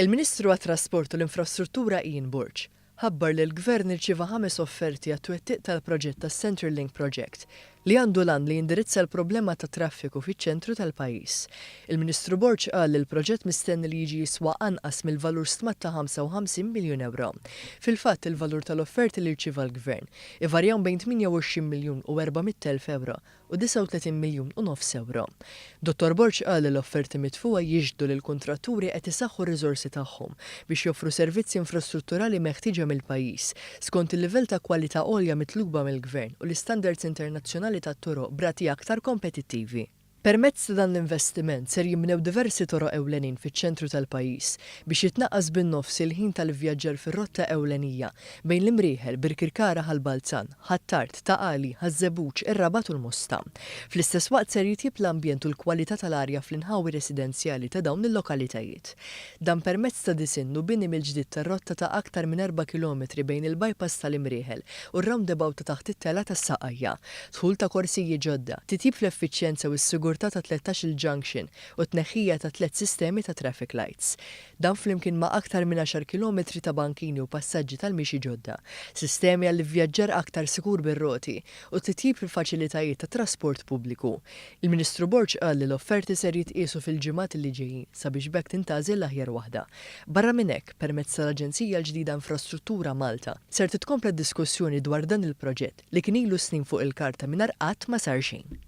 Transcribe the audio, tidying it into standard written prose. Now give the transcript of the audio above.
Il-Ministru għat-Trasport u l-Infrastruttura Ian Borg ħabbar li l-Gvern irċieva ħames offerti għat-twettiq tal-proġett tas-Central Link Project li għandu l-għan li jindirizza l-problema tat-traffiku fiċ-ċentru tal-pajjiż. Il-Ministru Borg qal li l-proġett mistenni li jiġi jiswa anqas mill-valur stmat ta' 55 miljun ewro. Fil-fatt, il-valur tal-offerti li rċieva l-Gvern ivarjaw bejn 28 miljun u 400,000 ewro u 39 miljun u nofs ewro. Dottor Borg qal li l-offerti mitfugħa jixhdu li l-kuntratturi qed isaħħu r-riżorsi tagħhom biex joffru servizzi infrastrutturali meħtieġa mill-pajjiż skont il-livell ta' kwalità għolja mitluba mill-Gvern u l-istandards internazzjonali tat-toroq b'rati aktar kompetittivi. Permezz ta' dan l-investiment ser jinbnew diversi toroq ewlenin fiċ-ċentru tal-pajjiż biex jitnaqqas bin-nofs il-ħin tal-ivvjaġġar fir-rotta ewlenija bejn l-Imrieħel, Birkirkara, Ħal Balzan, Ħ'Attard, Ta' Qali, Ħaż-Żebbuġ, ir-Rabat u l-Mosta. Fl-istess waqt ser jitjieb l-ambjent u l-kwalità tal-arja fl-inħawi residenzjali ta' dawn il-lokalitajiet. Dan permezz ta' disinn u bini mill-ġdid ta' rotta ta' aktar minn erba' kilometri bejn il-bypass tal-Imrieħel u r-roundabout ta' taħt it-telgħa tas-Saqajja, dħul ta' korsiji ġodda, titjib fl-effiċjenza u s-sigurtà ta' 13-il junction u t-tneħħija ta' tliet sistemi ta' traffic lights. Dan flimkien ma' aktar minn għaxar kilometri ta' bankini u passaġġi tal-mixi ġodda, sistemi għall-ivvjaġġar aktar sikur bir-roti u titjib fil-faċilitajiet tat-trasport pubbliku. Il-Ministru Borg qal li l-offerti ser jitqiesu fil-ġimgħat li ġejjin sabiex b'hekk tintgħażel l-aħjar waħda. Barra minn hekk, permezz tal-aġenzija l-ġdida Infrastruttura Malta, ser titkompla d-diskussjoni dwar dan il-proġett li kien ilu snin fuq il-karta mingħajr qatt ma sar xejn.